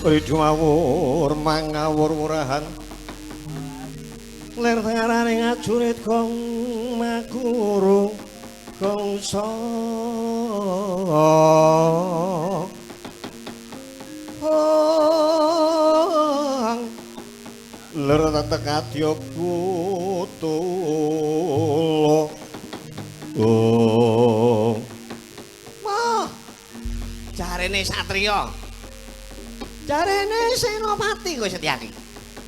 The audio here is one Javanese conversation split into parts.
Ridu mawur mangawur murahan lir tengarane ngajurit gong makuru gongso ong lir tetek adya putulo oh Wah, jarene satriya. Jarene senopati kowe Setyaki.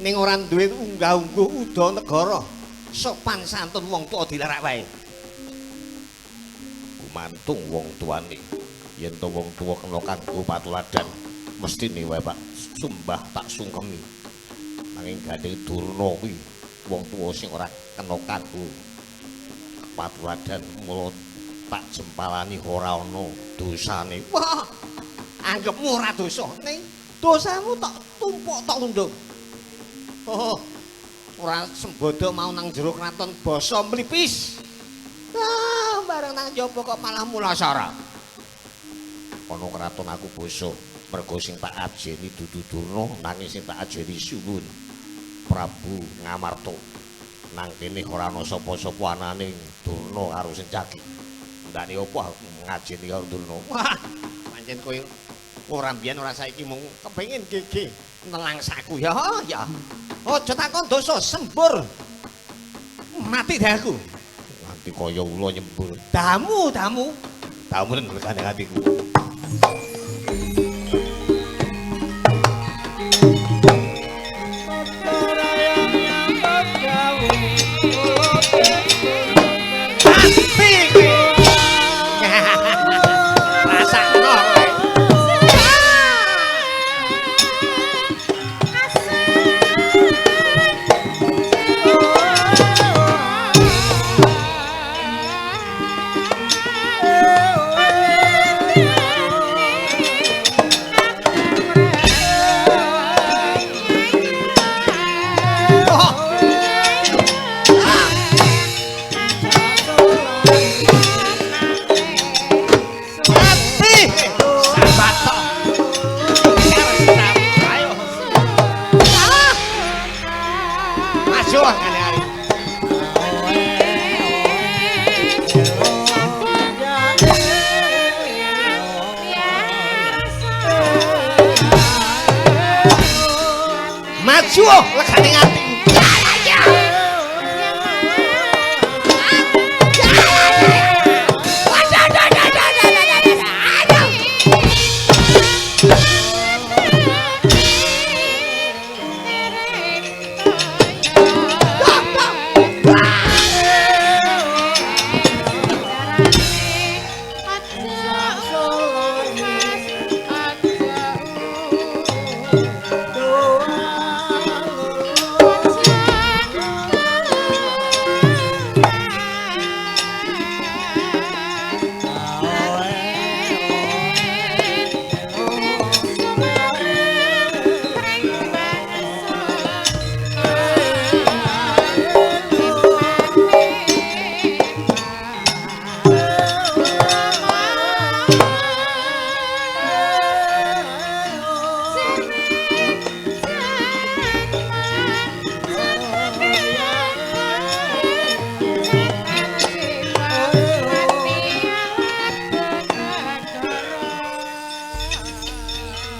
Ning ora duwe unggah-ungguh uda negara. Sopan santun wong tuwa dilarak wae. Gumantung wong tuane. Yen to wong tuwa kena kanggo patuladan, mestine wae Pak sumbah tak sungkemi. Nanging gandeng Durna kuwi wong tuwa sing ora kena kanggo patuladan, mula tak jempalani ora ana dosane. Wah, anggepmu ora dosa, ning dosamu tak tumpuk tak unduh. Oh, ora sembodo mau nang jero kraton basa mlipis. Ah, bareng nang njaba kok malah mulasara. Ana kraton aku basa mergo sing tak ajeni dudu Durna nanging sing tak ajeni Suwun Prabu Ngamarta. Nang kene ora ana sapa-sapa anane Durna karo Sencaki. Ndane apa aku ngajeni karo Durna? Wah, pancen kowe ora mbiyen ora saiki mung kepengin gege nelangsaku ya ya. Aja takon dosa sembur. Mati dah aku. Nganti kaya ula nyembur. Damu, damu. Damu regane atiku. Mati kowe. Rasakno kowe. Mati. Sabato. Ayo. Maju kali hari. Maju legane ati.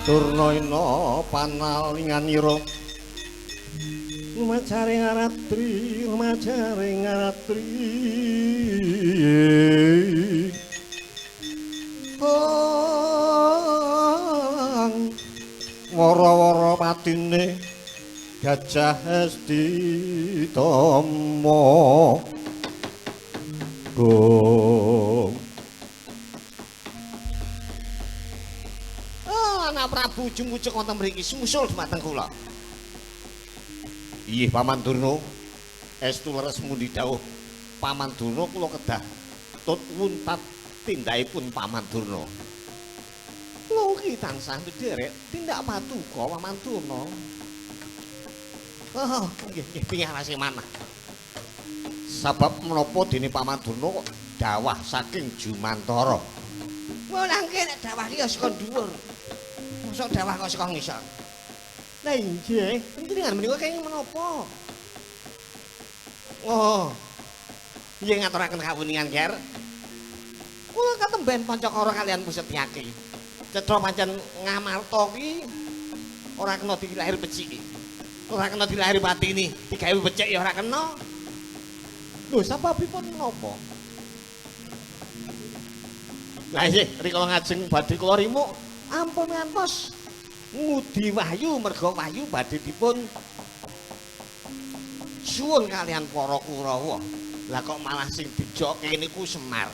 Durna panalinganira lumajaring aratri, lumajaring aratri. Ong wara-wara patine Gajah Esti Tomo. Gong. Oh, anak Prabu Jumujek wonten mriki sumusul dumateng kula. Inggih Paman Durna, estu leres mundi dawuh Paman Durna kula kedah tut wuntat tindakipun Paman Durna. Kula ugi tansah ndherek tindak patuko Paman Durna. Oh, nggih nggih piyarase manah. Sabab menapa dene Paman Durna kok dawah saking Jumantara? Wah, nangke nek dawah ki ya saka dhuwur. Mosok dawah kok saka ngisor. Lah inggih, panjenengan menika kenging menapa? Oh. Nggih ngaturaken kawuningan, Ger. Kula katemben Pancakara kalian Pusetyaki. Cetha pancen Ngamarta ki ora kena dilahir becik. Ora kena dilahir patini, digawe becik ya ora kena. Lho, sababipun menapa? Lah nggih, rikala ngajeng badhe kula rimuk, ampun ngantos ngudi wahyu merga wahyu badhe dipun suwun kalian para Kurawa. Lah kok malah sing dijokke niku Semar.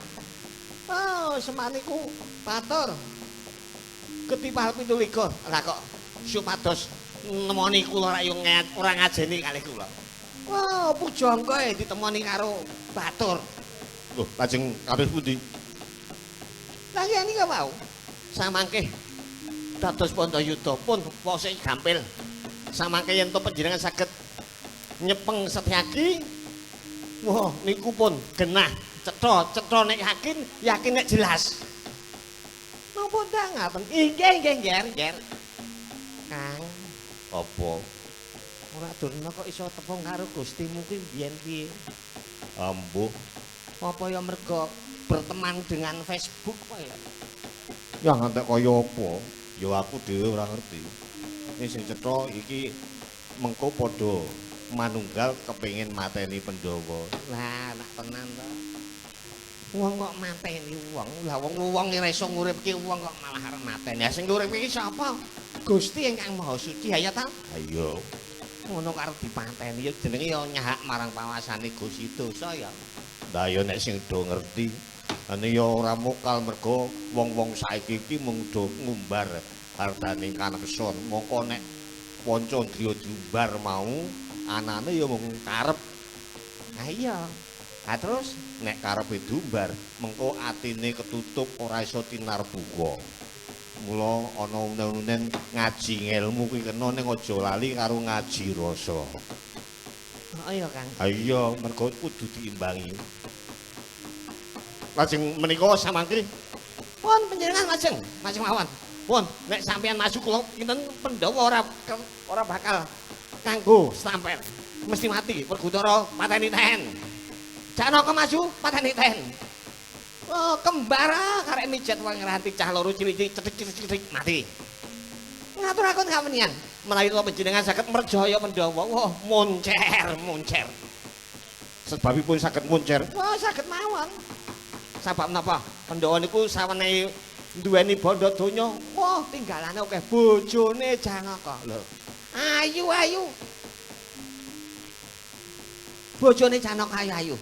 Oh, Semar niku patur. Ketipal 27. Lah kok supados nemoni kula rak yo ora ngajeni kalih kula. Wah, pujangga ditemoni karo batur. Lho, lajeng kados pundi? Lah yen nika wau. Samangke dados Pandayuda pun wose gampil. Samangke yen to panjenengan saged nyepeng Setyaki, wah niku pun genah cetha, cetha nek yakin, yakin nek jelas. Napa ndak ngaten? Inggih, nggih, Nger, Nger. Kang, apa? Ora Durna kok iso tepung karo Gustimu kuwi mbiyen piye? Ambuh. Apa ya mergo berteman dengan Facebook apa ya? Ya ngantek kaya apa? Ya aku dhewe ora ngerti. Ini sing cetha iki mengko padha manunggal kepengin mateni Pandhawa. Lah, nak tenan to. Wong kok mateni wong. Lah wong wong ora iso nguripke wong kok malah arep mateni. Ya sing nguripke iki sapa? Gusti ingkang Maha Suci ya ta? Ha iya. Ngono karo dipateni ya jenenge ya nyahak marang pawasane Gusti dosa ya. Lah ya nek sing do ngerti, ane ya ora mokal mergo wong-wong saiki iki mung do ngumbar hartane kanekson. Mongko nek panca ndriya diumbar mau anane ya mung karep. Ha iya. Ha terus nek karepe diumbar mengko atine ketutup ora iso tinarbuka. Mula ana unen-unen ngaji ngelmu kuwi kena ning aja lali karo ngaji rasa. Oh iya, Kang. Ha iya, mergo kudu diimbangi. Lajeng menika samangke pun panjenengan lajeng, lajeng mawon. Pun nek sampeyan maju kula kinten Pandhawa ora bakal kanggo sampeyan. Mesti mati Werkudara pateni ten. Janaka maju pateni ten. Oh, kembara karek mijet wong ngranti cah loro cilik-cilik cethik-cethik mati. Ngaturaken kawenian menawi kula panjenengan saged merjaya Pandhawa. Wah, moncer, moncer. Sebabipun saged moncer. Wah, saged mawon. Sabab napa? Pandhawa niku sawenehe duweni bondo donya. Wah, tinggalane akeh bojone Janaka. Lho. Ayu-ayu. Bojone Janaka ayu-ayu.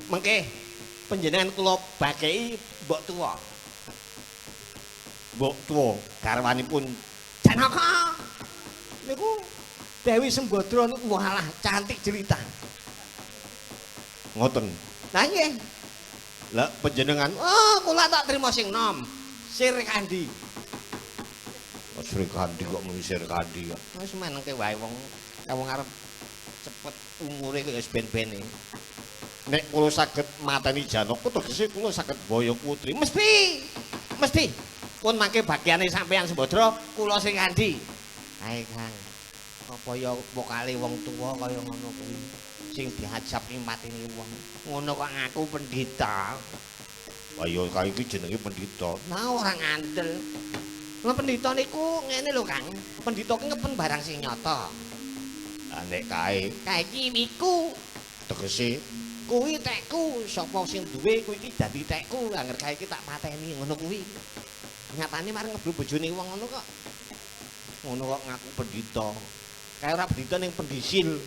Mengke panjenengan kula bagei mbok tuwa. Mbok tuwa garwanipun Janaka. Niku Dewi Sembadra niku walah cantik jelita. Ngoten. Lah nggih. Lah panjenengan oh kula tak trima sing nom. Sri Kandi. Oh, Sri Kandi kok muni Sri Kandi kok. Wis menengke wae wong wong arep cepet umure kok ya wis ben-bene. Nek kula saged mateni Janaka tegese kula saged boyo putri. Mesti. Mesti. Pun mangke bagiane sampeyan Sembadra, kula Sri Kandi. Ae Kang. Apa ya vokale wong tuwa kaya ngono kuwi sing diajab mateni wong. Ngono kok ngaku pendhita. Wah ya kae iki jenenge pendhita. Nah ora ngandel. Lah pendhita niku ngene lho Kang. Pendhita ki ngepen barang sing nyata. Lah nek kae, kae iki iku tegese kuwi tekku, sapa sing duwe kuwi iki dadi tekku, angger kae iki tak pateni ngono kuwi. Nyatane marang ngeblu bojone wong ngono kok. Ngono kok ngaku pendhita. Kae ora pendhita ning pendisil.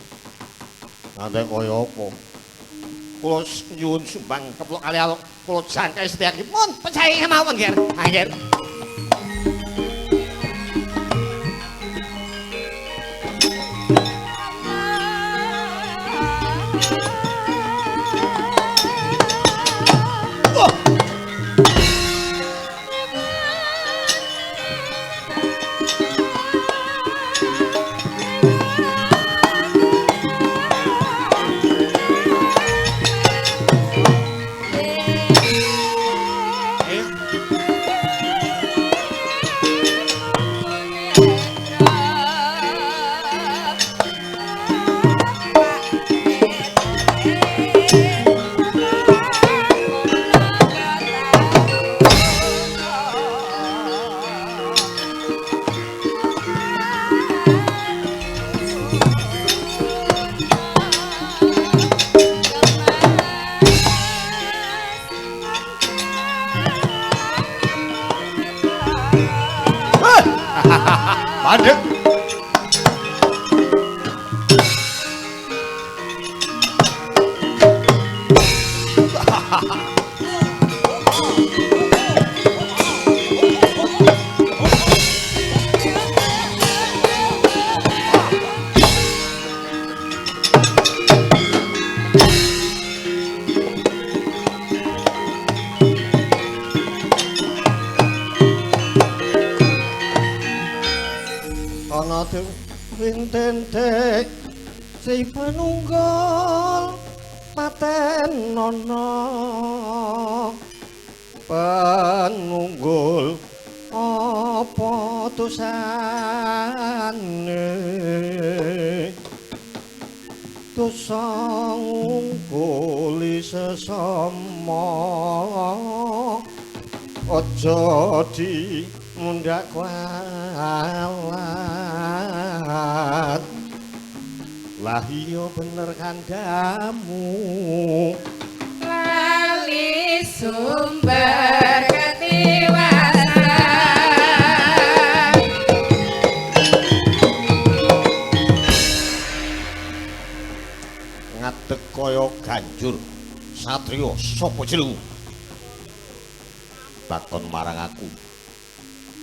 Ngantek kaya apa? Kula nyuwun sumbang keplok kali alok kula jangkai Setyaki. Mun pecahe kemawon, Ger. Ha, Ger. Adek. Ana rintentek si penunggal paten ana penunggul apa dosane dosa ngungkuli sesama aja di mundhak kualat. Lah iya bener kandhamu lali sumber ketiwasan. Ngadeg kaya ganjur satriya sapa jenengmu? Takon marang aku.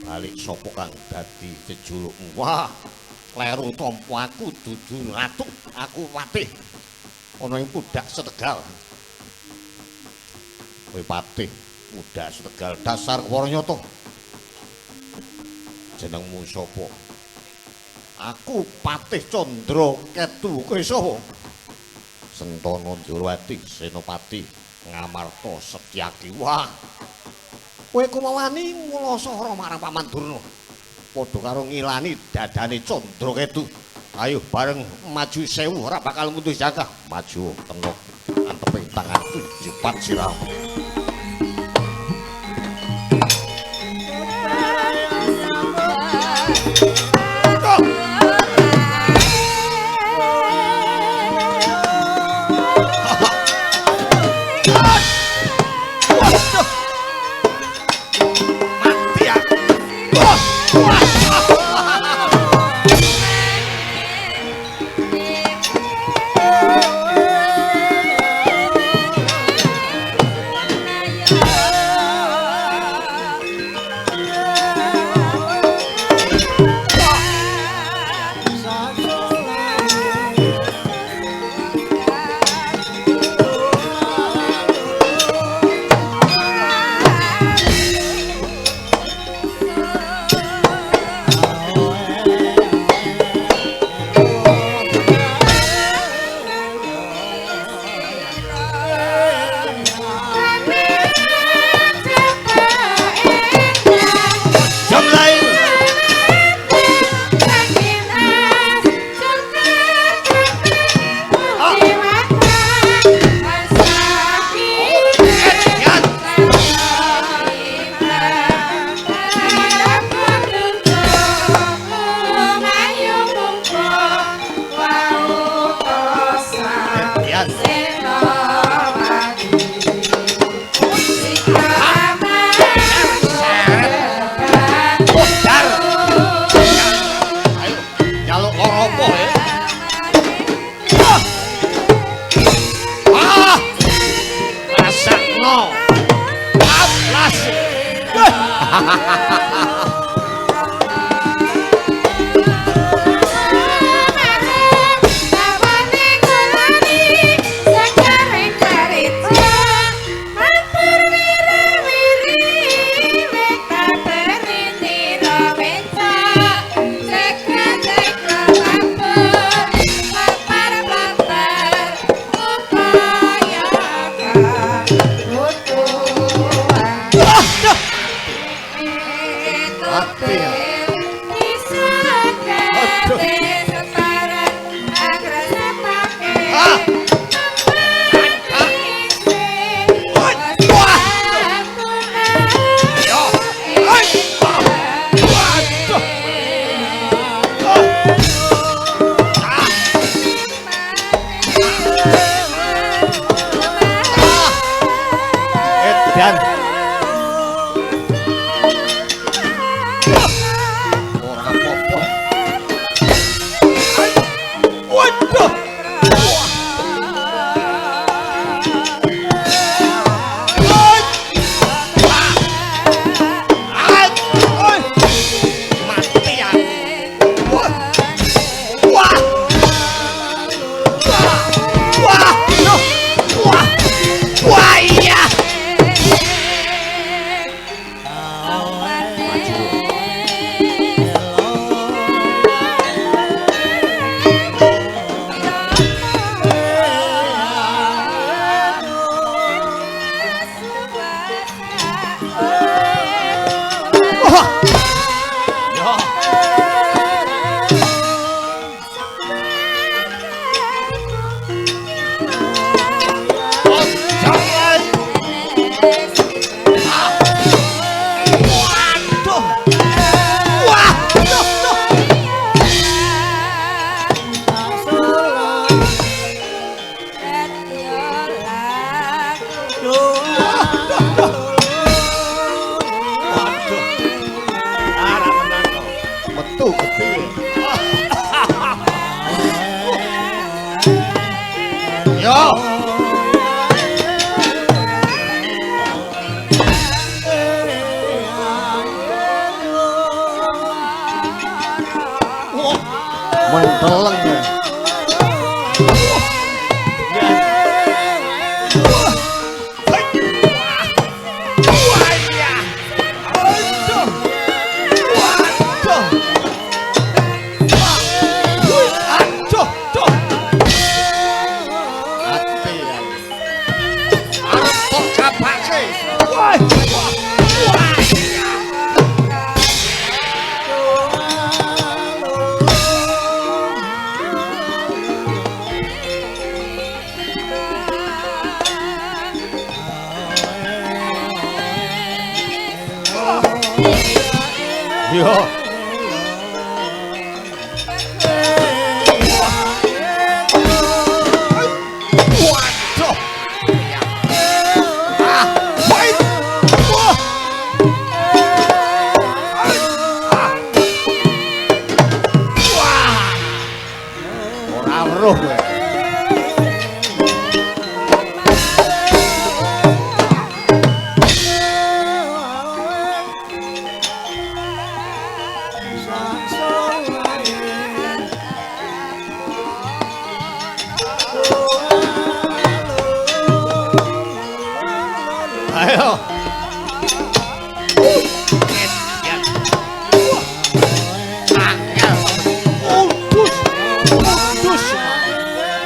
Balik sapa kang dadi jejulukmu? Wah, kleru tampa aku dudu ratu, aku patih. Ana ing Pudhak Setegal. Kowe patih Pudhak Setegal dasar para nyata. Jenengmu sapa? Aku Patih Candra Ketu. Kowe sapa? Sentana Ndorowati Senopati Ngamarta Setyaki. Wah. Kowe kumawani mula sahara marang Paman Durna. Padha karo ngilani dadane Candra Ketu. Ayo bareng maju sewu ora bakal mundur jangkah. Maju kena anteping tanganku jepat sirah. Ora apa-apa. Metu gede. Yo. Menteleng ya. Yo. Waduh. Ah, wait. Wah. Wah. Ora weruh kowe. Ayo. Udus. Udus.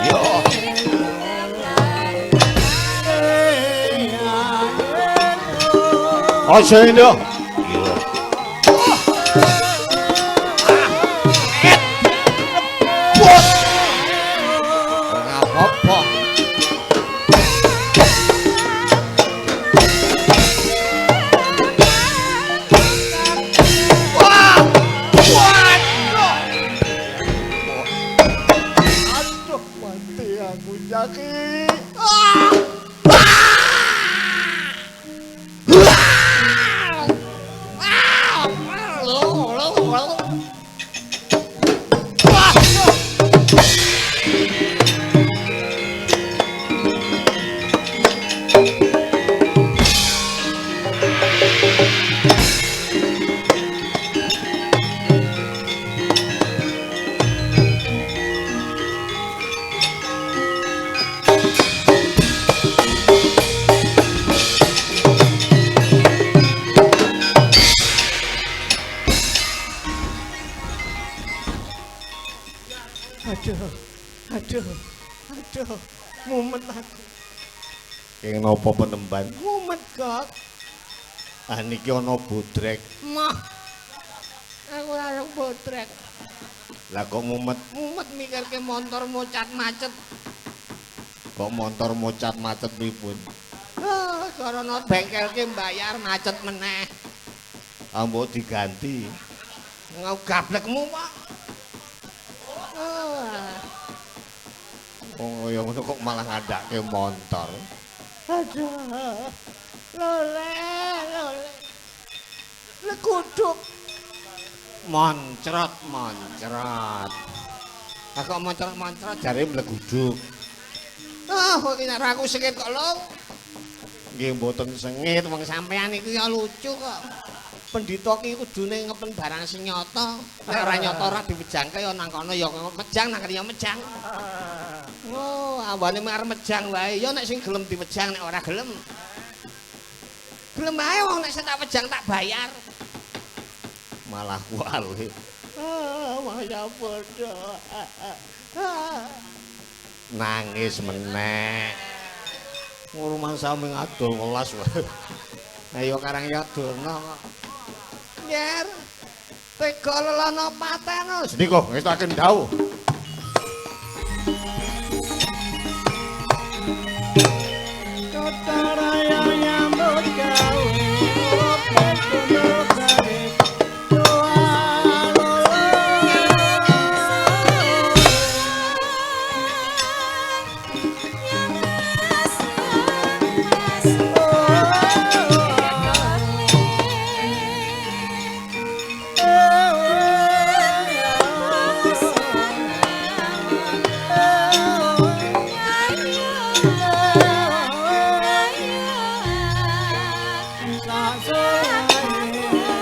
Yo. Aja Indo. Yo. Ora apa-apa. Aduh, aduh, aduh, mumet aku. Keng napa penemban? Mumet kok. Ah niki ana bodrek. Mah. Aku ora bodrek. Lah kok mumet? Mumet mikirke montor mocat macet. Kok montor mocat macet pripun? Ah, karena bengkelke mbayar macet meneh. Ah mbok diganti. Ngau gablekmu, Pak. Wong kaya ngono kok malah ngandhake montor. Aduh. Lole, lole. Lekuduk. Moncrot, moncrot. Lah kok moncrot-moncrot jare mleguduk. Ah, kok kira aku sengit kok lho. Nggih mboten sengit, wong sampean iki ya lucu kok. Pendhita ki kudune ngepen barang sing nyata. Nek ora nyata ora diwejangke ya nang kono ya mejang, nang kene ya mejang. Oh, awane mung arep mejang wae. Ya nek sing gelem diwejang, nek ora gelem. Gelem wae wong nek tak wejang tak bayar. Malah kuwale. Ah, maya bodoh. Nangis meneh. Ngurumah sami ngadol welas wae. Ayo karang ya durna kok. Yer. Tega lelono paten. Sendika ngestaken dawuh. Kota raya nyambut gawe opo kono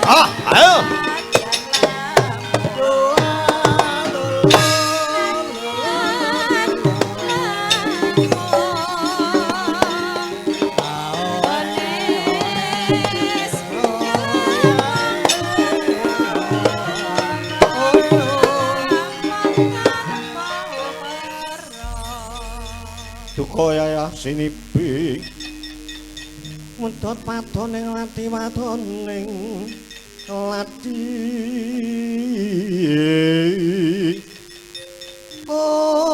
Ah, ayo. Duka yayah sinibi mendhot padon ing lati wadon ing lati. Ong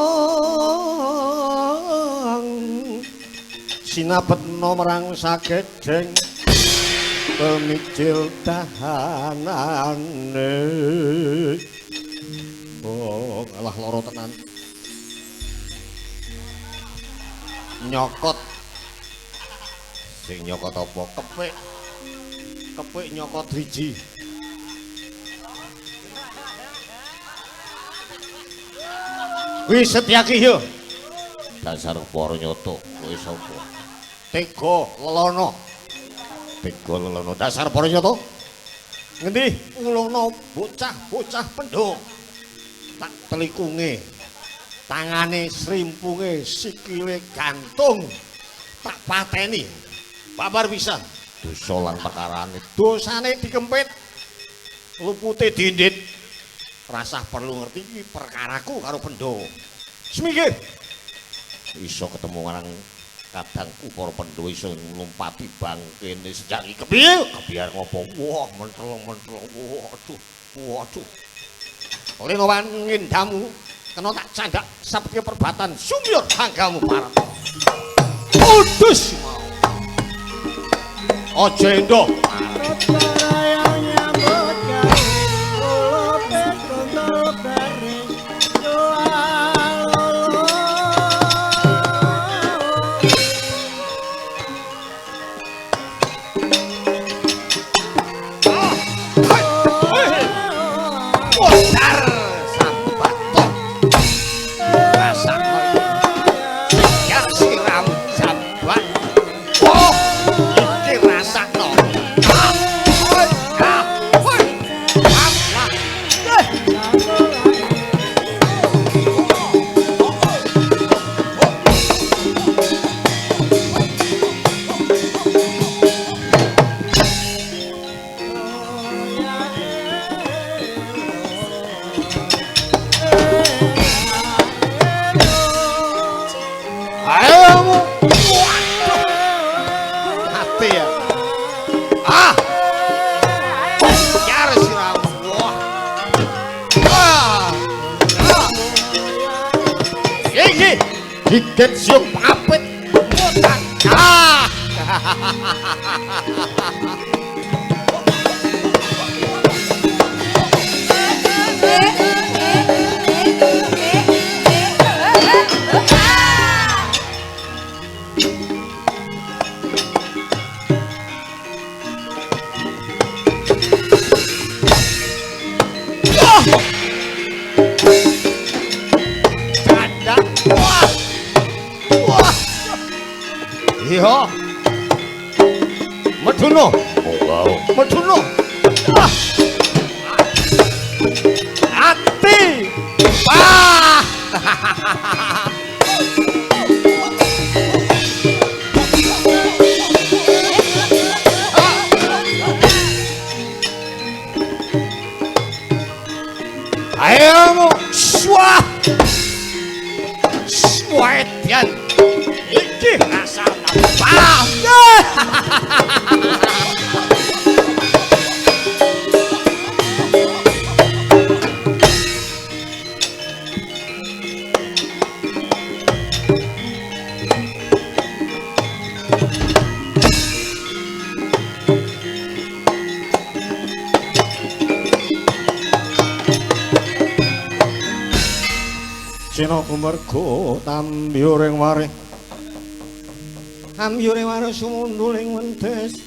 sinabetna marang sagedheng pemijil dahanane. Oh, alah lara tenan. Nyokot. Sing nyokot apa? Kepik. Kepik nyokot driji. Kuwi Setyaki yo. Dasar para nyata kowe sapa? Tega lelono. Tega lelono. Dasar para nyata. Ngendi ulono bocah-bocah pendho. Tak telikunge. Tangane srimpunge sikile gantung. Tak pateni. Babar pisan. Dosa lan perkarane. Dosane dikempit. Lupute dindit. Rasah perlu ngerti iki perkaraku karo pendho. Semingkir. Iso ketemu marang kadangku para pendho iso nglumpati bangkene sejak iki. Kepiye? Kebiar ngopo? Wah, menteleng-menteleng. Waduh, waduh. Lenowan ngendamu kena tak candak sabke perbatan sumyur hanggamu parah. Udus mau. Aja endoh. Gigit siung pangapit. Ah. Iya. Meduno. Oh, Meduno. Wah. Ati. Wah. Ayo, swah. Swedian. Iki rasane. Cina kumergo tambyuring warih. Amyure warih sumunduling wentes,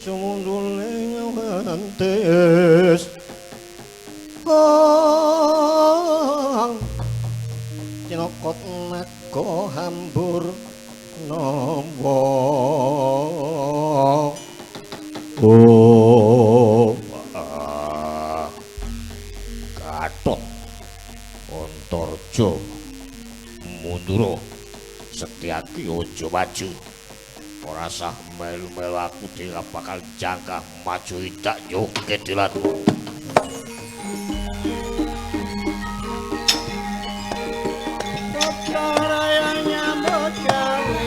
sumunduling wentes. Ong cinokot naga hambur nawa. Oh. Ki aja maju. Ora sah melu-melu aku dhewe bakal jangkah maju idak yo kedilanmu. Raya nyambut gawe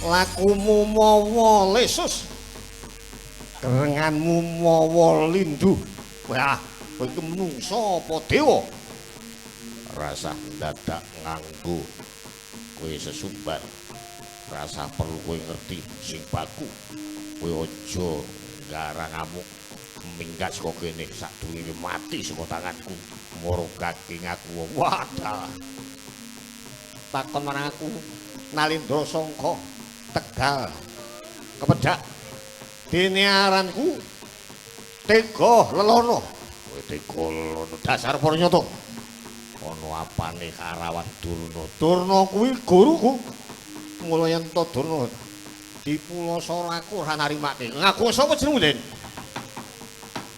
Lakumu mawa lesus, kerenganmu mawa lindu. Wah, kowe iki menungsa apa dewa? Rasah dadak nganggo kowe sesumbar. Rasah perlu kowe ngerti sing baku. Kowe aja nggarang ngamuk. Minggat saka kene sadurunge mati saka tanganku. Moro kaki ngaku. Wadah. Takon marang aku Nalindra Sangka Tegal Kepedhak. Dene aranku Tega Lelono. Kowe Tega Lelono dasar para nyata. Ana apane karawan Durna? Durna kuwi guruku. Mula yen to Durna dipulasara aku ora narimake. Ngaku sapa jenengmu, Den?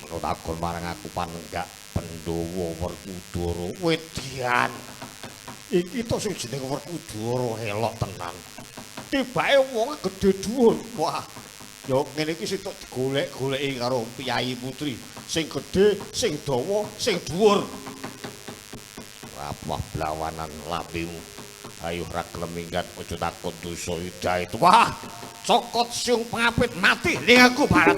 Meno takon marang aku panenggak Pandhawa Werkudara. Wedian. Iki to sing jenenge Werkudara elok tenan. Tibake wong gedhe dhuwur. Wah, ya ngene iki sing tok digolek-goleki karo piyayi putri. Sing gedhe, sing dawa, sing dhuwur. Rapah blawanan lambemu. Ayo ra gelem minggat aja takon dosa hidayah. Wah, cokot siung pengapit mati ning aku barat.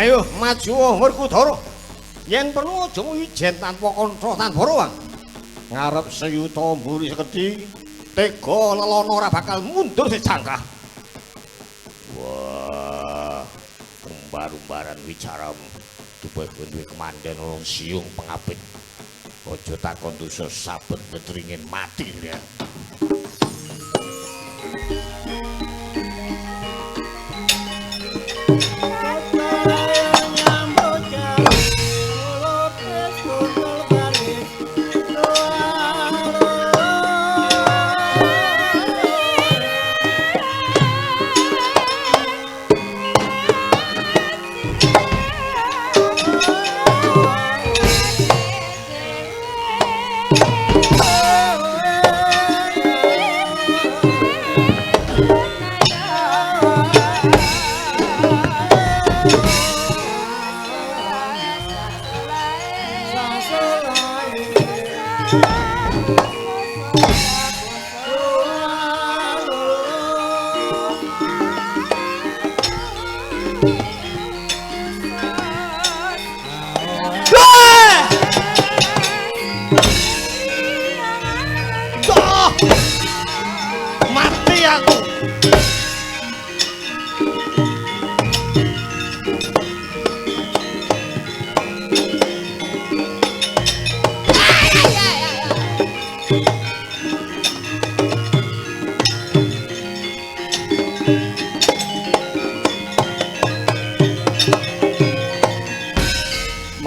Ayo maju Werkudara. Yen perlu aja ijen tanpa kanca tanpa ruang. Ngarep seyuta mburi sekedhi, Tega Lelono ora bakal mundur sejangkah. Wah, umbar-umbaran wicaramu. Duwe duwe kemanden ana siung pengapit. Aja takon dosa sabet wetringin mati ya.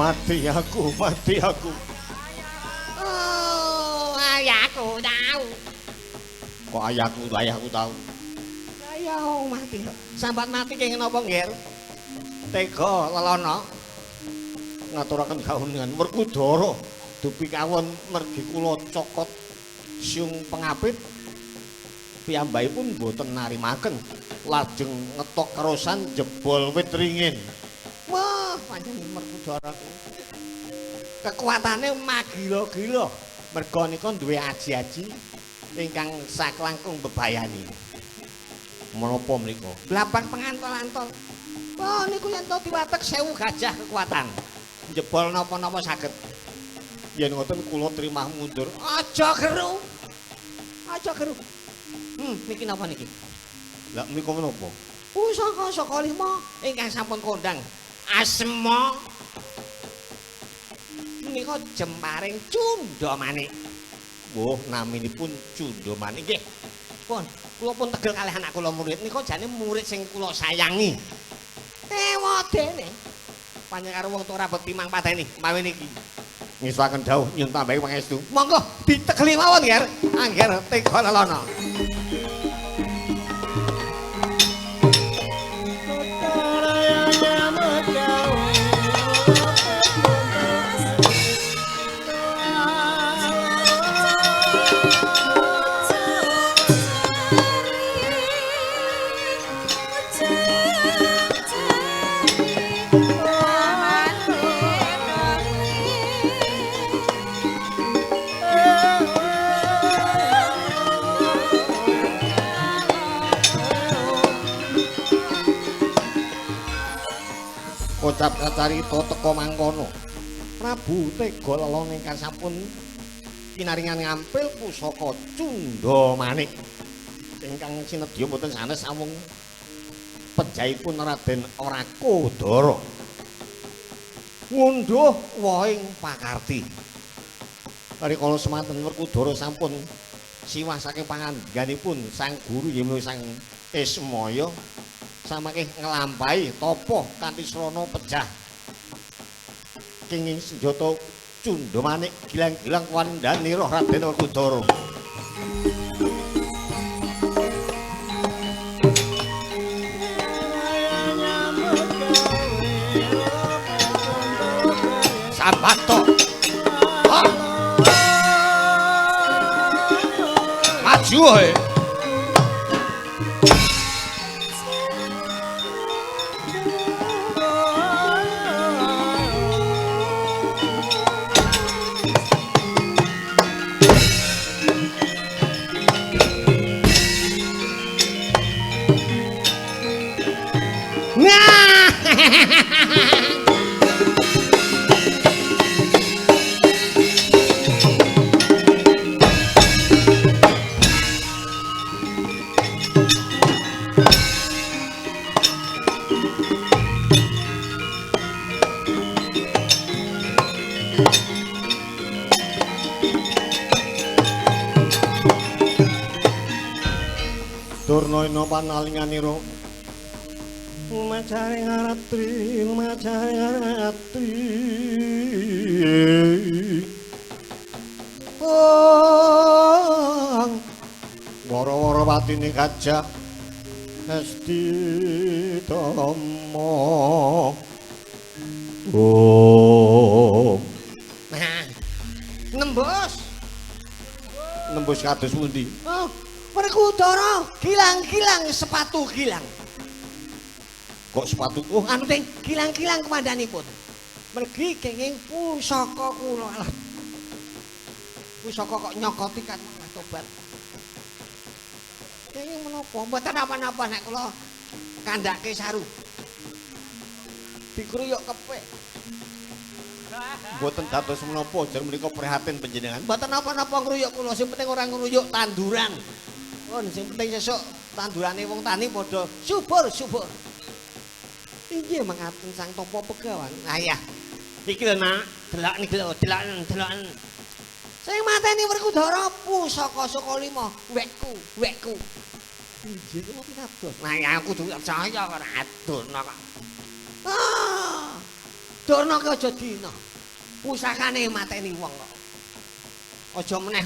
Mati aku, mati aku. Oh, ayahku tahu. Kok ayahku tahu? Ayah mati. Sambat mati kenging napa, Ngger? Tega lelono. Ngaturaken kauningan Werkudara dupi kawon mergi kula cokot siung pengapit piyambakipun mboten narimaken lajeng ngetok kerosan jebol wit ringin. Wah, pancen Werkudara ku kekuatane magila-gila. Merga nika duwe aji-aji ingkang saklangkung bebayani. Menapa menika? Blabang pengantol-antol. Wah, niku yen to diwatek 1000 gajah kekuatan. Jebol napa-napa saged. Yen ngoten kula trimah mundur. Aja geru. Aja geru. Niki napa niki? Lah menika menapa? Pusaka saka lima ingkang sampun kondang. Asma menika jemparing Cundamanik. Wah, naminipun Cundamanik. Nggih. Pun, kula pun tegel kalih anak kula murid nika jane murid sing kula sayangi. Ewadene. Panjenengan karo wong tuwa ora bekti mang pateni mawi niki. Ngestuaken dawuh nyuwun tambahi pangestu. Monggo ditegeli mawon, Nger. Angger tega lelono. Kocap kacarita teka mangkono. Prabu Tega Lelono ingkang sampun pinaringan ngampil pusaka Cundamanik ingkang sinedya mboten sanes namung pejahipun Raden Orakodara. Ngundhuh wohing pakarti. Rikala semanten Werkudara sampun siwah saking pangangganipun sang guru yen Sang Ismaya samangke nglampahi tapa kanthi srana pejah kenging senjata Cundamanik gilang-gilang wandani roh Raden Werkudara. Sambato. Maju he. Durna panalinganira macaring ratri macaring ratri oh wara-wara patine gajah esti tama oh nah nembus nembus kados pundi? Oh, Werkudara gilang-gilang sepatu gilang. Kok sepatu? Oh, anu ting gilang-gilang kumandanipun. Mergi kenging pusaka kula. Alah. Pusaka kok nyokoti kan tobat. Kenging menapa? Mboten napa-napa nek kula kandhake saru. Dikruyuk kepek. Mboten dados menapa jar menika prihatin panjenengan. Mboten napa-napa ngruyuk kula, sing penting ora ngruyuk tanduran. Pun sing penting sesuk tandurane wong tani padha subur-subur. Inggih mangaten Sang Tapa Begawan. Lah iya. Iki lho Nak, delok niki lho, deloken, deloken. Sing mateni Werkudara pusaka saka lima, wekku, wekku. Inggih kula pitados. Nah ya aku kudu percaya ora adurna kok. Ah. Durna ki aja dina. Pusakane mateni wong kok. Aja meneh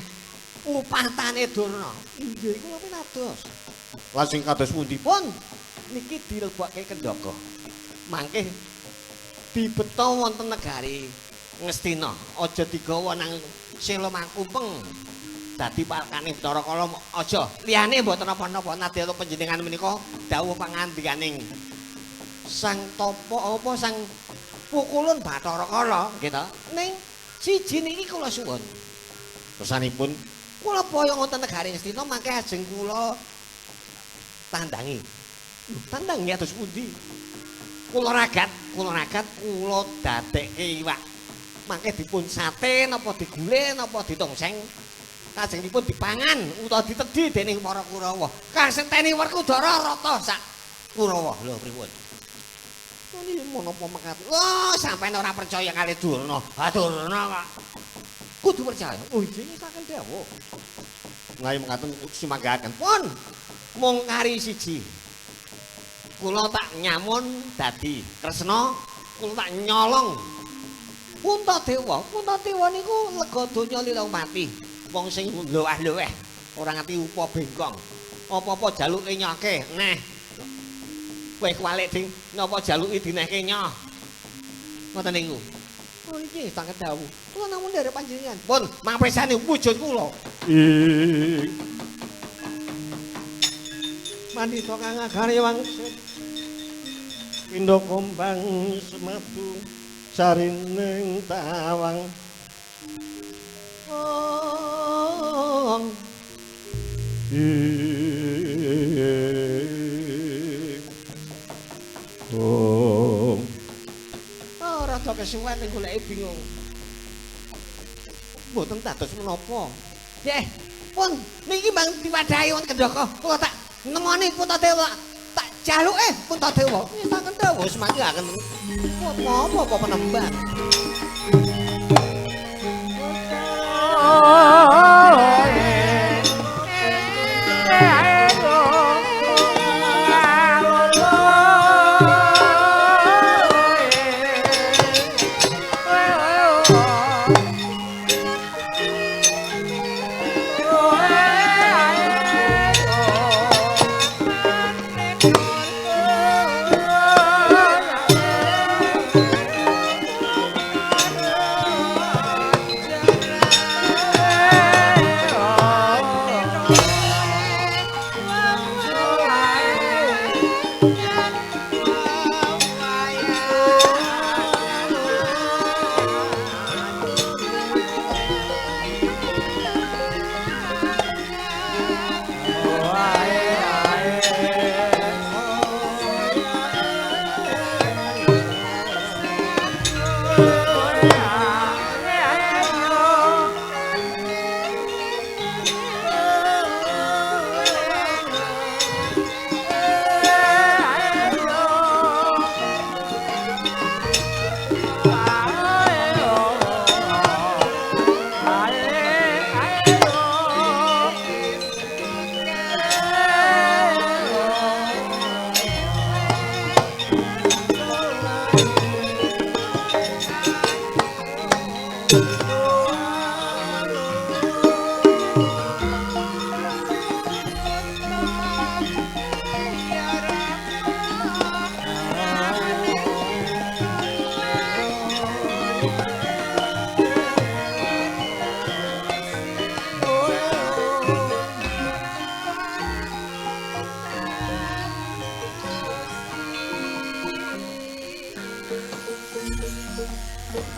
upatane Durna. Inggih kula pinados. Lajeng kados pundi pun niki dilebokke kendhaga. Mangke dibeta wonten negari Ngastina, aja digawa nang Sela Mangkumpeng. Dadi pakane Bathara Kala aja. Liyane mboten napa-napa nadya panjenengan menika dawuh pangandikaning Sang Tapa apa Sang Pukulun Bathara Kala nggih ta. Ning siji niki kula suwun. Kersanipun kula boyong wonten negari Ngastina mangke ajeng kula tandangi. Tandangi atus pundi? Kula ragat, kula dadekke iwak. Mangke dipun sate napa digule napa ditongseng. Kajengipun dipangan utawa ditedhi dening para Kurawa. Kasenteni Werkudara rata sak Kurawa. Lho pripun? Niki menapa mekaten? Oh, sampeyan ora percaya kali Durna. Ha Durna kok. Kudu percaya. Oh, inggih saken dawuh. Menawi mekaten sumanggaken. Pun mung kari siji. Kula tak nyamun dadi Kresna, kula tak nyolong Puntadewa. Puntadewa niku lega donya lila mati. Wong sing luweh-luweh ora ngerti upa bengkong. Apa-apa jaluke nyoke. Neh. Kowe kuwalik ding, napa jaluki dinehke nyoh. Ngoten niku. Oh iki tak dawuh. Kula namung nderek panjenengan. Pun mangpresani wujud kula. Ing Pandita kang agare wangsit pindha kumbang semadu sarining tawang. Ong ing ong. Oh, rada kesuwen ning goleke bingung. Mboten dados menapa. Nggih, pun niki mang diwadahi wonten kendhaka. Kula tak nemoni Puntadewa, tak jaluke Puntadewa. Nggih tak kendhawa wis manggaken. Apa-apa apa penembang.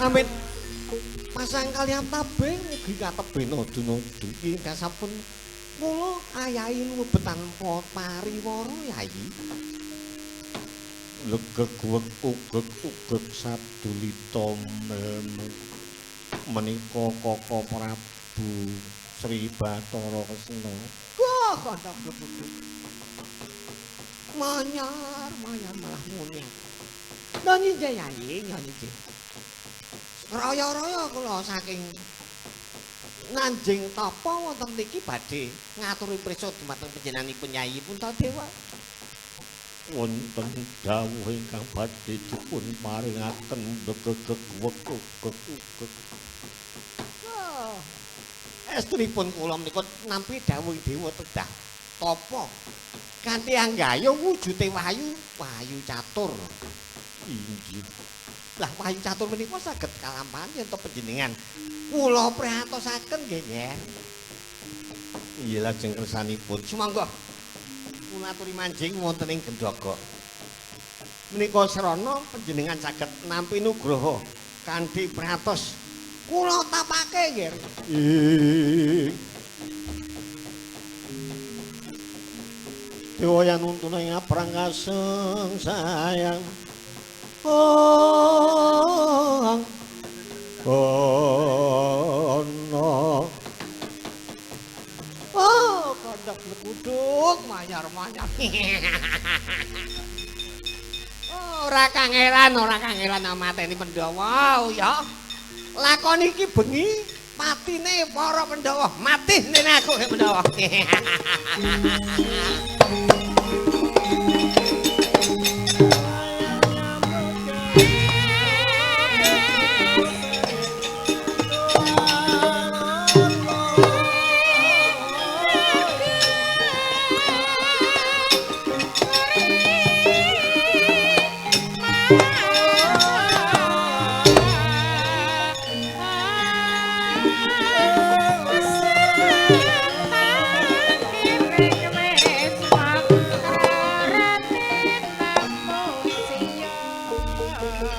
Amit pasang kalian tabing mugi katebena dunodu iki kasampun kula ayahi mlebet tanpa pariwara yai. Legeg weg ugeg ugeg sadulita melmu menika Kaka Prabu Sri Bathara Kresna. Wah, kanca blebuduk. Manyar, manyar malah muni. Nyanyi nggih yai, nyanyi nggih. Raya-raya kula saking Nanjing tapa wonten mriki badhe ngaturi prisa dumateng panjenenganipun Yai Puntadewa. Wonten dawuh ingkang badhe dipun paringaken gegegeg. Estunipun kula menika nampi dawuh dewa tedah tapa kanthi anggaya wujude wahyu, wahyu catur. Inggih. Lah wahyu catur menika saged kalampahan yen to panjenengan kula prihatosaken nggih, Nger. Iya lajeng kersanipun. Sumangga kula aturi manjing wonten ing Gendhoga. Menika srana panjenengan saged nampi nugraha kanthi prihatos kula tapake, Nger. Ing Dewa yanuntun ing aprang kaseng sayang. Oh. Ono. Oh, kondok blekuduk manyar-manyar. Ora kangelan mateni Pandhawa ya. Lakon iki bengi patine para Pandhawa, mati nene aku he Pandhawa.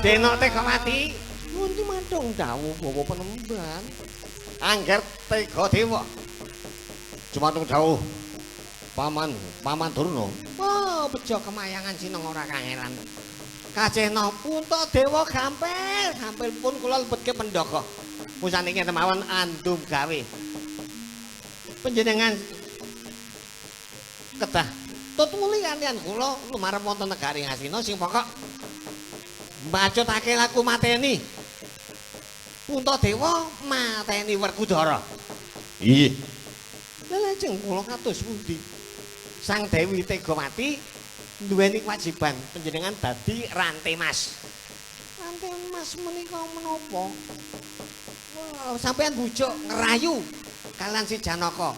Denok tega mati, ngunti mantung dawuh bawa penemban. Angger tega dewa. Jumantung dawuh Paman, Paman Durna. Oh, bejo kemayangan sineng ora kangelan. Kacehna punta dewa gampil, gampil pun kula lebetke pendaga. Musaniki ngeten mawon andum gawe. Panjenengan kedah tutuli kalian kula lumarep wonten negari Ngastina sing pokok mbacutake laku mateni. Puntadewa mateni Werkudara. Iya. Lha lajeng kula kados pundi? Sang Dewi Tegawati duweni kewajiban panjenengan dadi rante mas. Rante mas menika menapa? Wah, sampean bujuk ngerayu kalian si Janaka.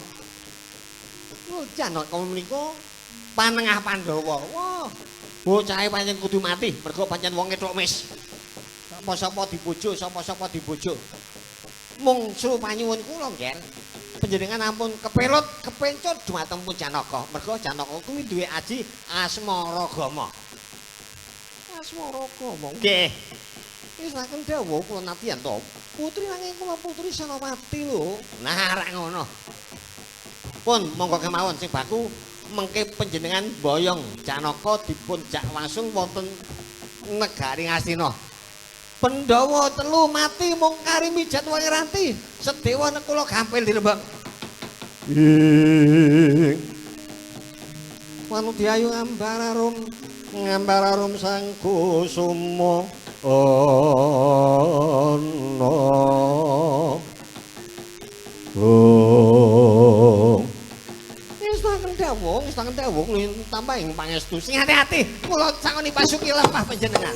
Oh, Janaka menika panengah Pandhawa. Wah, bocahe pancen kudu mati mergo pancen wonge tok mis. Sapa-sapa dibujuk, sapa-sapa dibujuk. Mung sru panyuwun kula, Ngger. Panjenengan ampun keperut, kepencut dumateng pun Janaka. Mergo Janaka kuwi duwe aji Asmaragama. Asmaragama. Nggih. Wis laken dawuh kula natiyan to. Putri nanging kula putri Senopati lho. Nah, rak ngono. Pun monggo kemawon sing baku mengke panjenengan boyong Janaka dipun jak langsung wonten negari Ngastina. Pandhawa telu mati mung kari mijat wong ranti. Sedewa nekula gampil dirembak. Ing Manudya ayu ngambar arum sang kusuma ana. Oh. Wis tangen dawuh tambah ing pangestu. Sing ati-ati kula sangoni pasuki lemah panjenengan.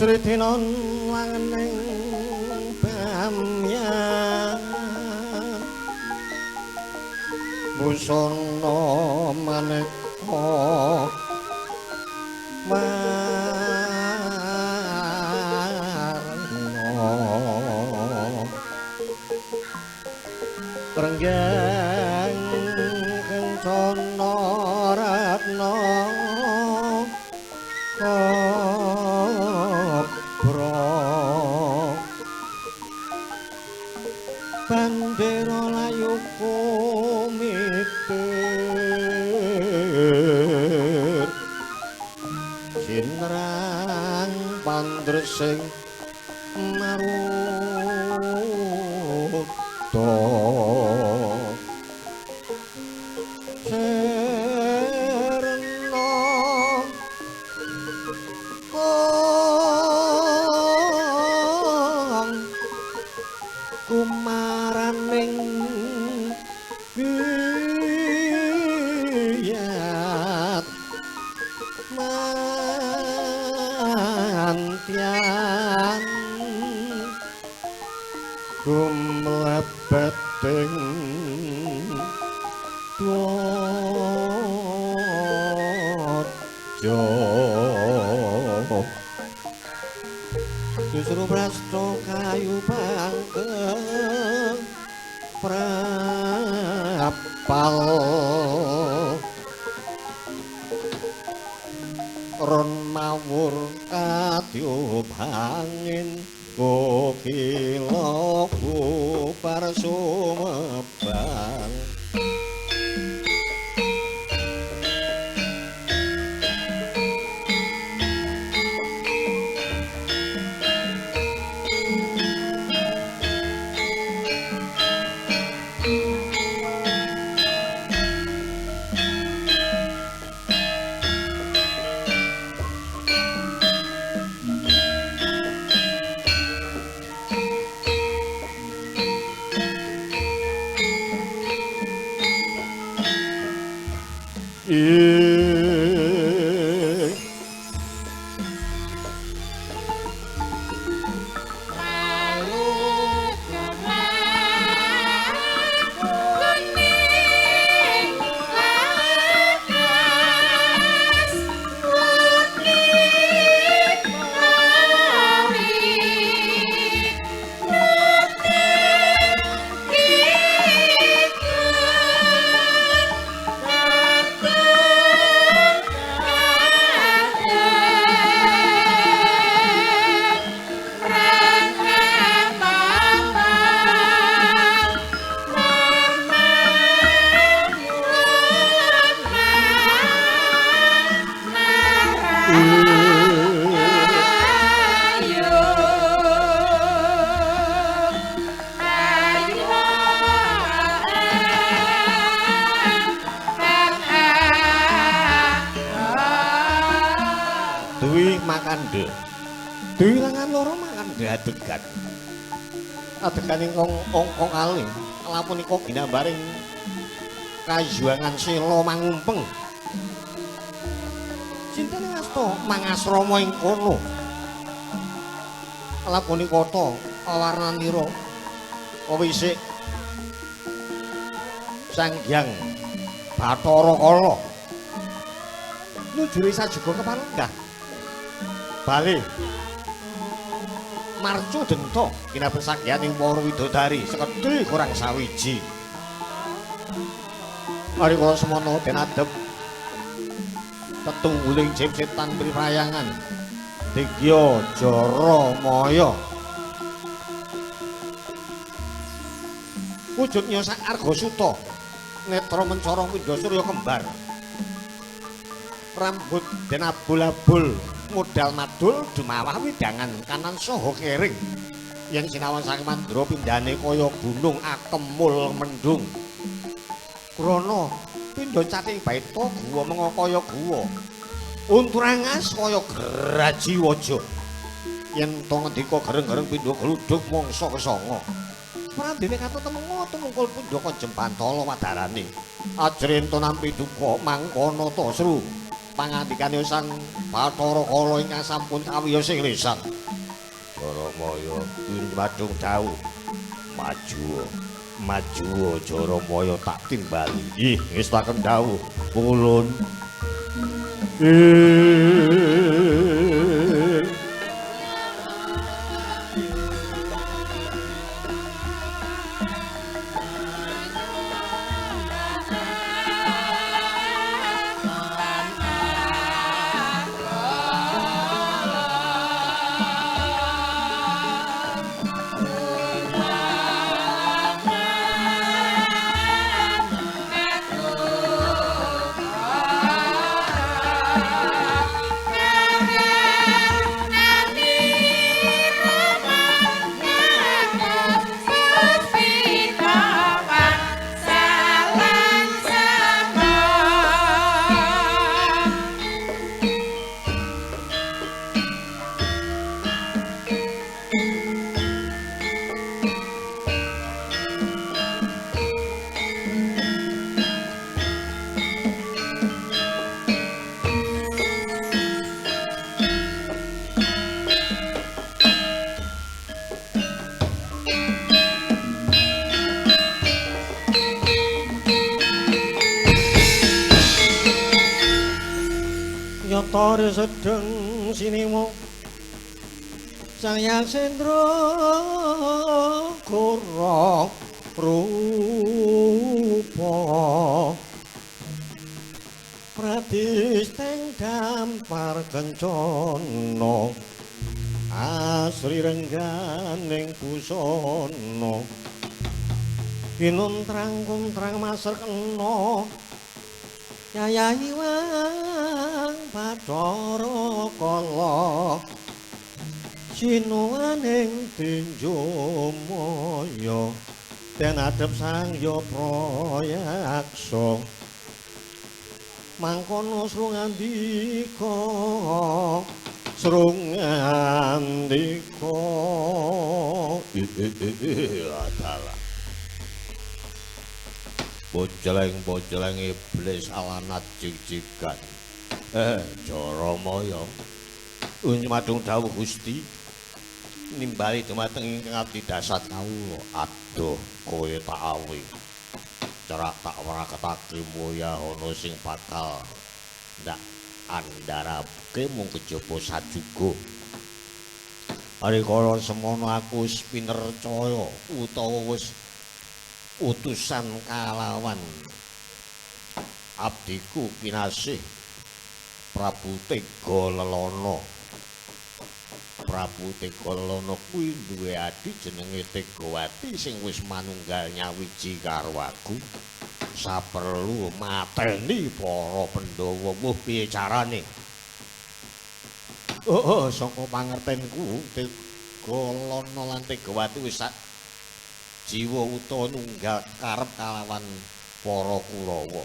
Sritinon langening bamyan busana maneka warna renggang kencana ratna bandera layu kumitir sinrang pandresing maruta serna kong kumaraning giyat mantian gumlebeting dwaja justru prasto kayu bangke prapal ron mawur katiup angin kokila bubar sumebang. Dwi makandha. Dwi lengan loro makandha adegan. Adegan ingkang ongkong aling lapunika ginambaring kayuwangan sela mangumpeng. Sinten ngasta mangasrama ing kono. Lapunika ta warnanira wisik Sang Hyang Bathara Kala. Nujure sajuga keparenggah. Bali marcu denta kinabet sakyaning para widodari sekedhi kurang sawiji. Arika semana den adep tetungguling jim setan priprayangan Digya Jara Maya. Wujudnya sak Argasuta netra mencara pindha surya kembar. Rambut den abul-abul modal madul dumawah widangan kanan saha kering. Yen sinawang saking mandra pindhane kaya gunung akemul mendung. Krana pindha cating baita guwa menga kaya guwa. Unturangas kaya graji waja. Yen to ngendika gereng-gereng pindha gluduk mangsa kesanga. Pradene katut temenga tumungkul pindha kanjem pantala wadarane. Ajrenta nampi duka mangkono tasru. Pangandikane Sang Bathara Kala ingkang sampun kawiyos ing lisan. Jaramaya madung dawuh. Maju. Maju Jaramaya tak timbali. Ih, ngestaken dawuh pulun. Nyata sedeng sinimo Sang Yasendra kura rupa Pradisteng dampar kencana asri rengganing busana kinuntrang kuntrang maser kena Yayahi wang Bathara Kala sinuwaning tinjumaya den adhep Sang Yaprayaksa mangkono srungandika srungandika Adalah boceleng-boceleng iblis alanat jig-jigan. Jaramaya madung dawuh Gusti nimbali dumateng ingkang abdi dasat kawula. Aduh kowe tak awi cerak tak wraketake moya ana sing bakal ndak andharake mung kejaba sajuga. Rikala semono aku wis pinercaya utawa wis utusan kalawan abdiku kinasih Prabu Tega Lelana. Prabu Tega Lelana kuwi duwe adi jenenge Tegawati sing wis manunggal nyawiji karo aku. Saperlu mateni para Pandhawa. Mbuh piye carane? Oh, saka pangertenku Tega Lelana lan Tegawati wis sak jiwa utawa nunggal karep kalawan para Kurawa.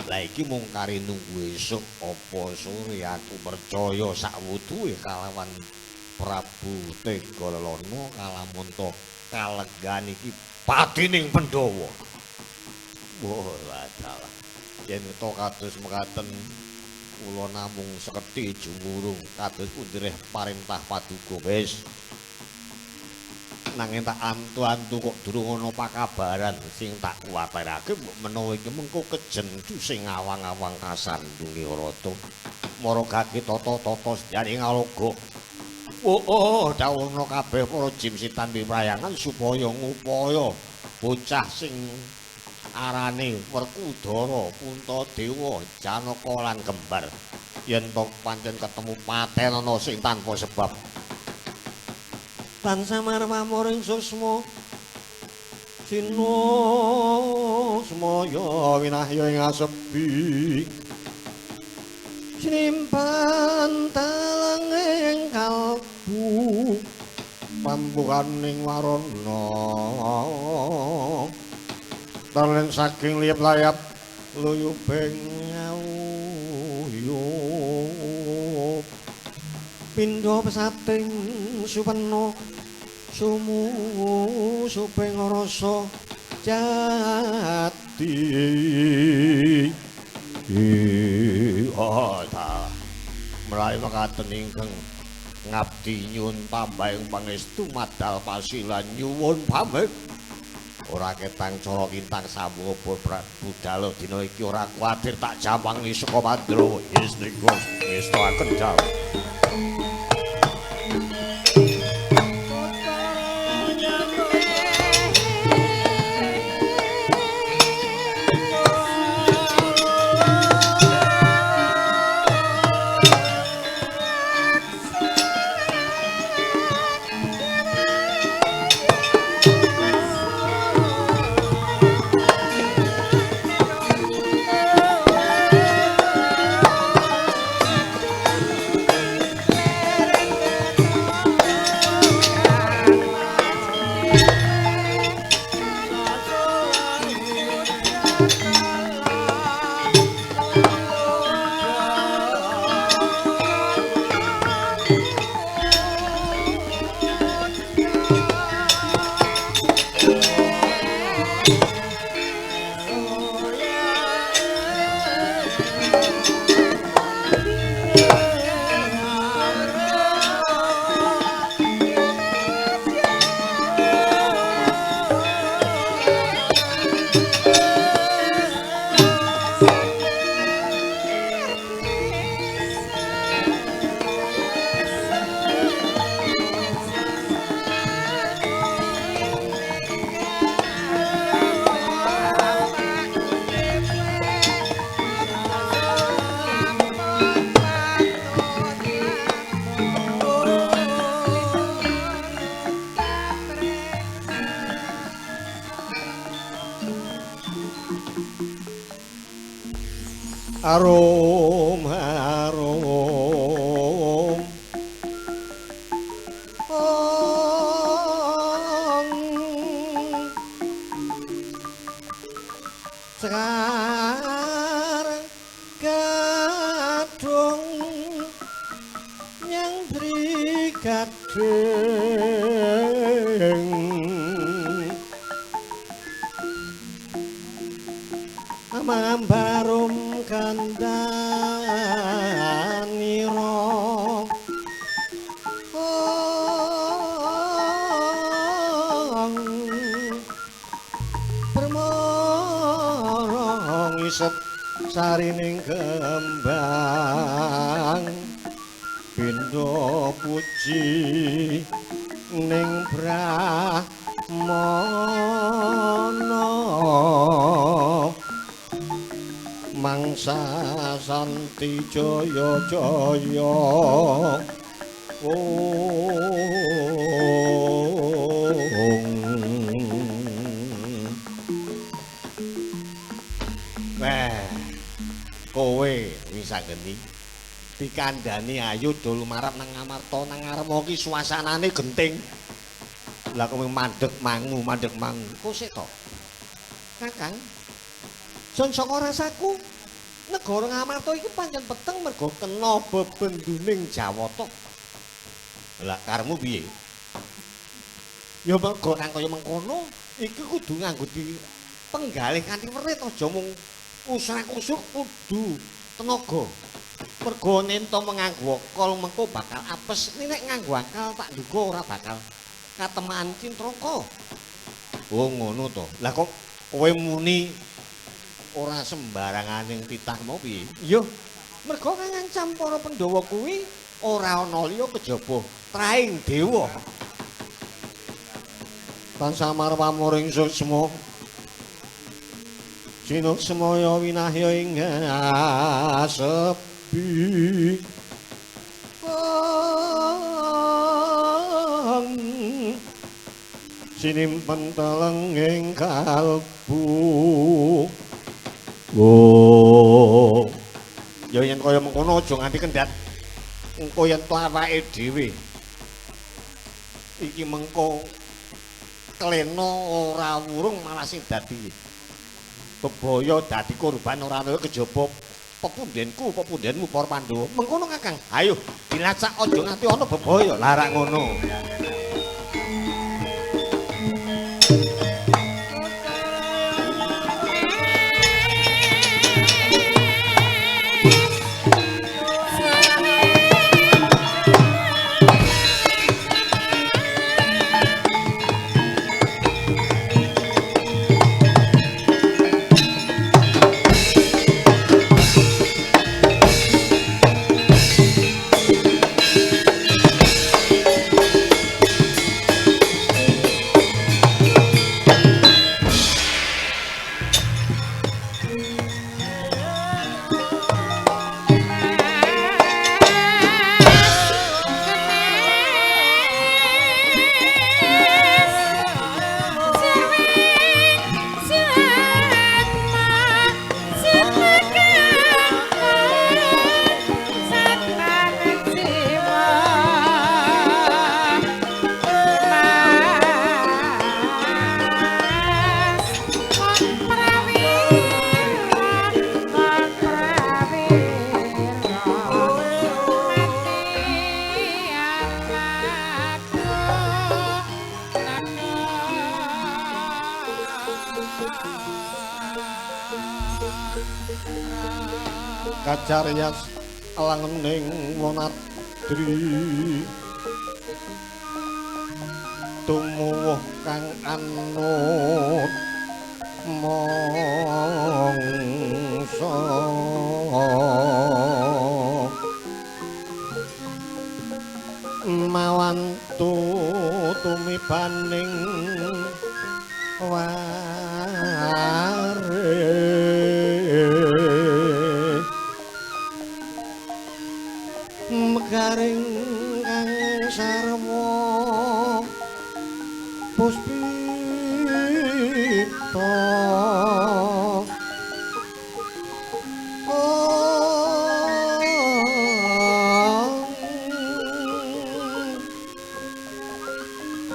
Lah iki mung kari nunggu esuk apa sore aku percaya sakwutuhe kalawan Prabu Tega Lelana kalamun to kalegan iki patining Pandhawa. Wah, dalah. Yen to kados mekaten kula namung sekedhi jumurung kados pundi parentah paduka wis. Nanging tak antu-antu kok durung ana pakabaran sing tak kuwatirake mbok menawa iki mengko kejendu sing awang-awang kasandunge rata. Mara kaki tata-tata sejane ngaloga. Oh, dawuhna kabeh para jim sitan piprayangan supaya ngupaya bocah sing arane Werkudara, Puntadewa, Janaka lan Kembar. Yen to pancen ketemu patenana sing tanpa sebab. Tansah marmamuring susma sinusmaya winahya ing asepi Sinimpan telenging kalbu pambukaning warana telen saking liyap layap luyubing uyup pindha pesating supena sumu suping rasa jati. Oh ta mlayu mekaten ingkang ngabdi nyuwun pambayung pangestu madal pasilan nyuwun pamit. Ora ketang cara kintang sambung budal dina iki ora kuwatir tak jamangi saka Mandra isnika ngestoaken dawuh. Arum arum ong sekarang gadung yang brigading ambarum kandhanira ong permara ngisep sarining kembang pindha puji ning brahmana mangsa santi jaya jaya. Wah, kowe wis anggeni dikandani ayo do lumarap nang Ngamarta nang Ngarma ki suasanane genting. Lah kowe mandeg mangu mandeg mangu. Kok sik to? Kakang, sun saka rasaku negara Ngamarta iki pancen peteng mergo kena bebenduning Jawata. Lah karepmu piye? Ya mergo kang kaya mengkono iki kudu nganggo di penggalih kanthi werit aja mung usrak-usuk kudu tenaga. Mergo nento nganggo akal mengko bakal apes. Nek nganggo akal tak duga ora bakal katemaan cintraka. Oh ngono to. Lah kok kowe muni ora sembaranganing titah mau piye? Iya, mergo kang ngancam para Pandhawa kuwi ora ana liya kejaba traing dewa. Tansah marpamuring suksma sinuksmaya winahya ing asepi. Sinimpen telenging kalbu. Oh. Ya yen kaya mengkono aja nganti kendhat. Engko yen awake dhewe iki mengko klena ora wurung malah sing dadi bebaya, dadi korban ora ana kejaba pepundenku, pepundenmu para Pandhawa. Mengkono Kakang. Ayo dilacak aja nganti ana bebaya. Lah rak ngono. Kacaryas langening Wonadri tumuwuh kang anut mangsa mawan tumibaning ware megaring kang sarwa puspita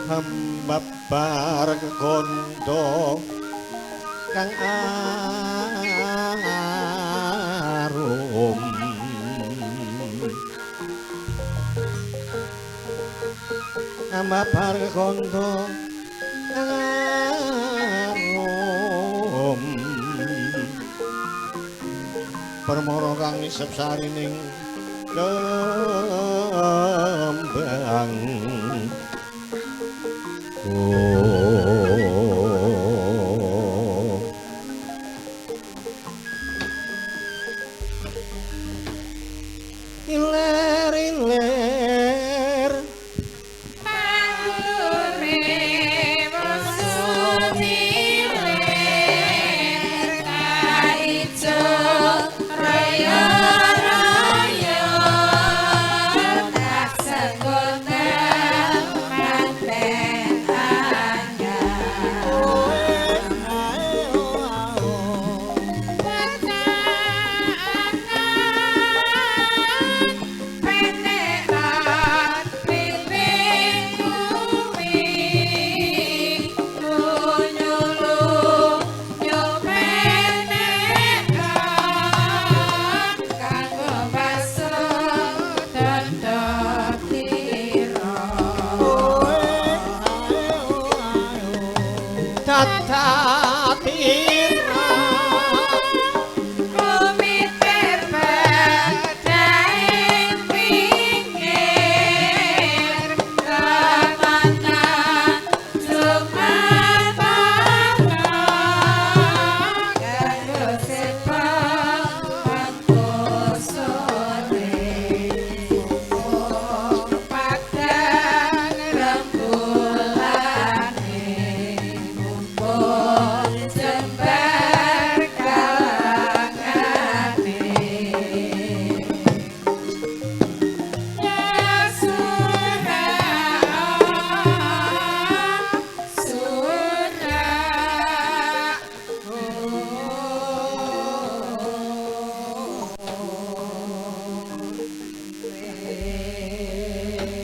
hambabar kegondo kang arum ambabar kegondo kang arum permara kang isep sarining kembang. Oh. Iler iler Pangure wasumilir kaijo raya raya tak sekoten.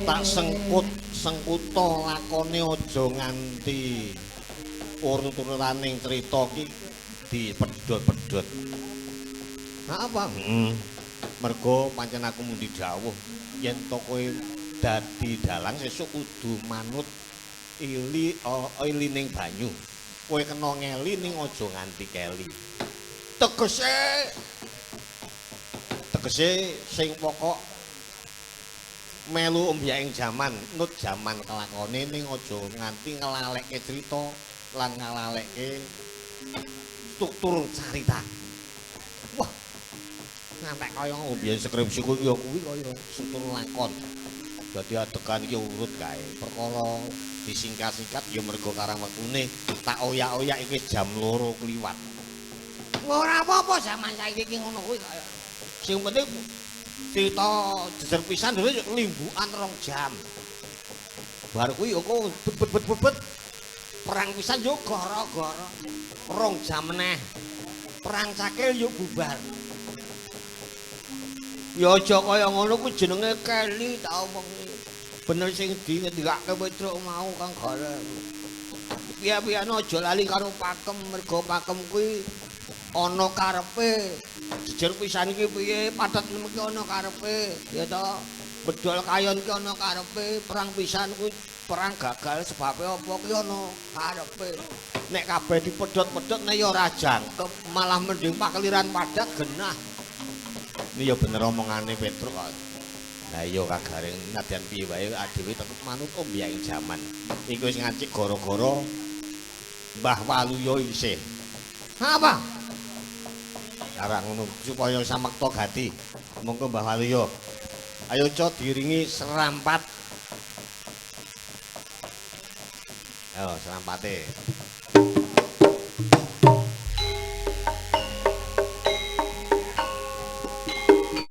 Tak sengkut sengkuta lakone aja nganti urut-urutaning crita ki dipedhot-pedhot. Nah apa? Heeh. Mergo pancen aku mundi dawuh yen to kowe dadi dalang sesuk kudu manut ili ilining banyu. Kowe kena ngeli ning aja nganti keli. Tegese tegese sing pokok melu ombyaking jaman, nut jaman kelakone ning aja nganti nglalekke crita lan nglalekke struktur carita. Wah. Ngantek kaya mbiyen skripsiku ya kuwi kaya struktur lakon. Dadi adegan iki urut kae. Perkara disingkat-singkat ya mergo karang wektune tak oyak-oyak iki jam 2 kliwat. Ora apa-apa zaman saiki iki ngono kuwi kaya. Sing penting cerita jejer pisan dhewe limbukan 2 jam. Bar kuwi kok bet-bet-bet perang pisan yo gara-gara 2 jam meneh. Perang cakil yo bubar. Ya aja kaya ngono kuwi jenenge keli tak omongi. Bener sing dingendikake Petruk mau Kang Gareng. Piye-piyane aja lali karo pakem, mergo pakem kuwi ana karepe. Jejer pisan iki piye, pathet nem iki ana karepe, ya to. Bedol kayon iki ana karepe, perang pisan kuwi perang gagal sebabe apa kuwi ana karepe. Nek kabeh dipedhot-pedhot nek ya ora jangkep, malah mending pakeliran padat genah. Ini ya bener omongane Petruk kok. Lah iya Kak Gareng nadyan piye wae adewe tetep manut ombyaking jaman. Iku wis ngancik gara-gara Mbah Waluyo isih. Apa? Cara ngono supaya samekta gati. Monggo Mbah Waluyo. Ayo co diringi serampat. Ayo serampate.